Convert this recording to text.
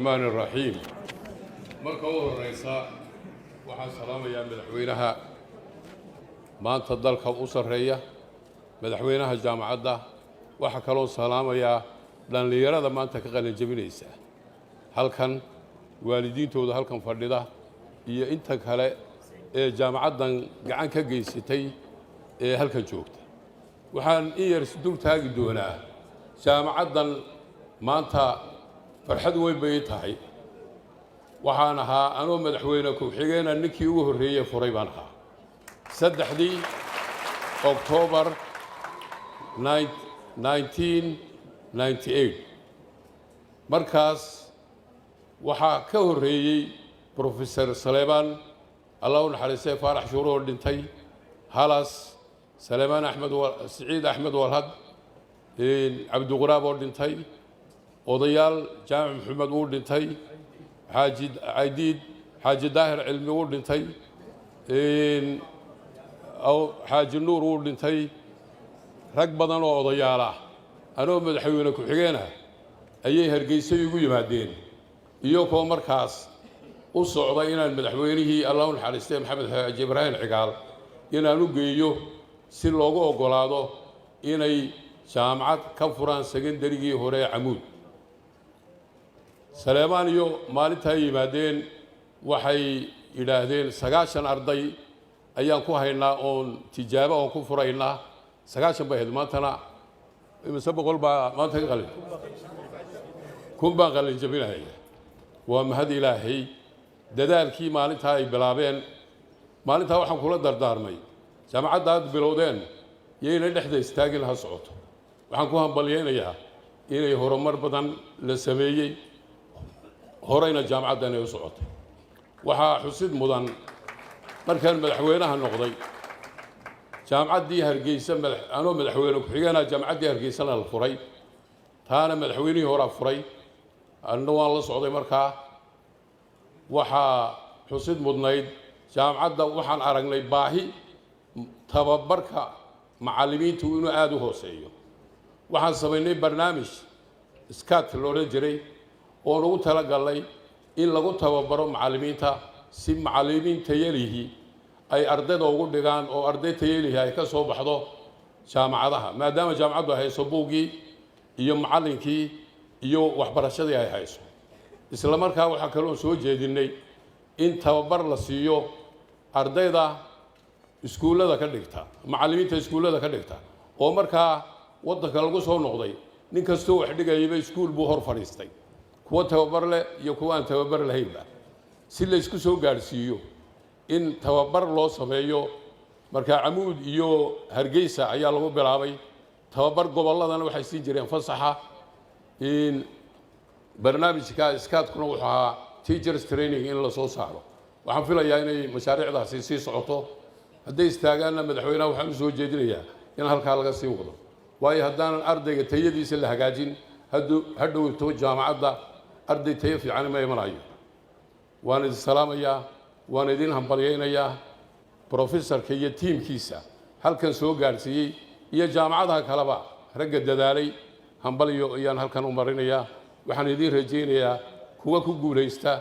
الرحمن الرحيم. Marka u horeysa, waxaan salaamayaa madaxweynaha maanta dalka u sarreeya, madaxweynaha jaamacadda. Waxaa kaloo salaamayaa dhallinyarada maanta ka qalin jebinaysa halkan, waalidiintooda halkan fadhida iyo inta kale ee jaamacaddan gacan ka geysatay ee halkan joogta. Waxaan in yar dul taagi doonaa jaamacaddan. Maanta farxad weyn bay ii tahay. Waxaan ahaa anoo madaxweyne ku-xigeena ninkii ugu horreeyey furay baan ahaa, 3dii Oktoobar 1998. Markaas waxaa ka horreeyey Professor Saleebaan, Allah u naxariistay, Faarax Shuuro oo dhintay, Halas Saleebaan, Axmed Siciid Axmed Walhad, Cabdiquraab oo dhintay, odayaal Jaamac Maxamed wuu dhintay, Xaaji Caydiid, Xaaji Daahir Cilmi wuu dhintay, Xaaji Nuur wuu dhintay, rag badan oo odayaal ah. Anoo madaxweyne ku-xigeenah ayay Hargeysa igu yimaadeen, iyagoo markaas u socda inaan madaxweynihii, Allah u naxariistay, Maxamed Xaaji Ibraahim Cigaal inaan u geeyo si loogu oggolaado inay jaamacad ka furaan secondarygii hore ee Camuud. Saleemaan iyo maalintaa yimaadeen waxay yidhaahdeen, 90 arday ayaan ku haynaa oon tijaabo oon ku furaynaa. 90 bay ahayd. Maantana imise boqol baa maanta ka qalin? 1000 baan qalin jabinaya. Waa mahad Ilaahay. Dadaalkii maalintaa ay bilaabeen, maalintaa waxaan kula dardaarmay, jaamacadda aad bilowdeen yayna dhexda istaagin, ha socoto. Waxaan ku hambalyaynayaa inay horumar badan la sameeyey, horeyna jaamacaddan ay u socotay. Waxaa xusid mudan, markaan madaxweynaha noqday jaamacaddii Hargeysa, anoo madaxweyne ku-xigeenaha jaamacaddii Hargeysana la furay. Taana madaxweynihii horaa furay, anna waan la socday. Markaa waxaa xusid mudnayd jaamacadda waxaan aragnay baahi tababarka macallimiintu inuu aada u hooseeyo. Waxaan samaynay barnaamij SCAT la odhan jiray oon ugu talagalnay in lagu tababaro macallimiinta, si macallimiin tayalihi ay ardayda ugu dhigaan oo arday tayalihi ay ka soo baxdo jaamacadaha, maadaama jaamacaddu ay hayso buuggii iyo macallinkii iyo waxbarashadii ay hayso. Isla markaa waxaa kaloo soo jeedinay in tababar la siiyo ardayda iskuullada ka dhigta, macallimiinta iskuullada ka dhigta, oo markaa waddanka lagu soo noqday nin kastoo wax dhigayaba iskuul buu hor fadhiistay, kuwa tababar leh iyo kuwa aan tababar lahaynba, si laysku soo gaadhsiiyo in tababar loo sameeyo. Marka Camuud iyo Hargeysa ayaa lagu bilaabay tababar. Gobolladana waxay siin jireen fasaxa in barnaamijka SCAT-kuna wuxuu ahaa teachers training in la soo saaro. Waxaan filayaa inay mashaariicdaasi sii socoto. Hadday istaagaanna, madaxweynaha waxaan u soo jeedinayaa in halkaa laga sii wado, waayo haddaanan ardayga tayadiisa la hagaajin, hadduu hadhowto jaamacadda arday tayo fiican ma imanayo. Waan idin salaamayaa, waan idin hambalyaynayaa. Professorka iyo tiimkiisa halkan soo gaadhsiiyey iyo jaamacadaha kaleba, ragga dadaalay, hambalyo ayaan halkan u marinayaa. Waxaan idiin rajaynayaa kuwa ku guulaysta.